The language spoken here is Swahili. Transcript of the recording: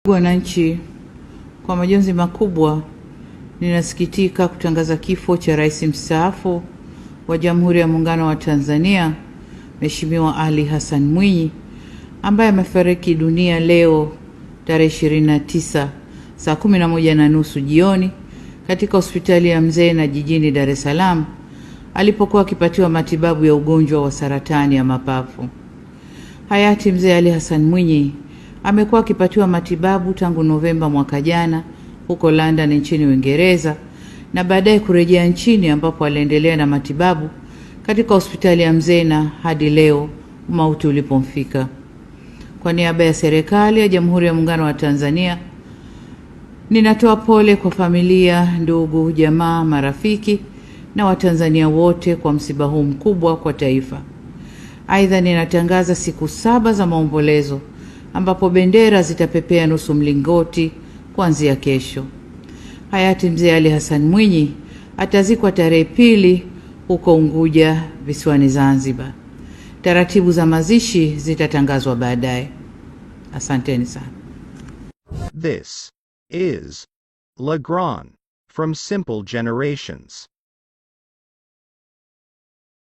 Wananchi, kwa majonzi makubwa ninasikitika kutangaza kifo cha Rais mstaafu wa Jamhuri ya Muungano wa Tanzania, Mheshimiwa Ali Hassan Mwinyi, ambaye amefariki dunia leo tarehe 29 saa 11:30 jioni katika hospitali ya Mzena jijini Dar es Salaam alipokuwa akipatiwa matibabu ya ugonjwa wa saratani ya mapafu. Hayati Mzee Ali Hassan Mwinyi amekuwa akipatiwa matibabu tangu Novemba mwaka jana huko London nchini Uingereza na baadaye kurejea nchini ambapo aliendelea na matibabu katika hospitali ya Mzena hadi leo mauti ulipomfika. Kwa niaba ya serikali ya Jamhuri ya Muungano wa Tanzania, ninatoa pole kwa familia, ndugu, jamaa, marafiki na Watanzania wote kwa msiba huu mkubwa kwa taifa. Aidha, ninatangaza siku 7 za maombolezo ambapo bendera zitapepea nusu mlingoti kuanzia kesho. Hayati Mzee Ali Hassan Mwinyi atazikwa tarehe 2 huko Unguja visiwani Zanzibar. Taratibu za mazishi zitatangazwa baadaye. Asanteni sana. This is Legrand from Simple Generations.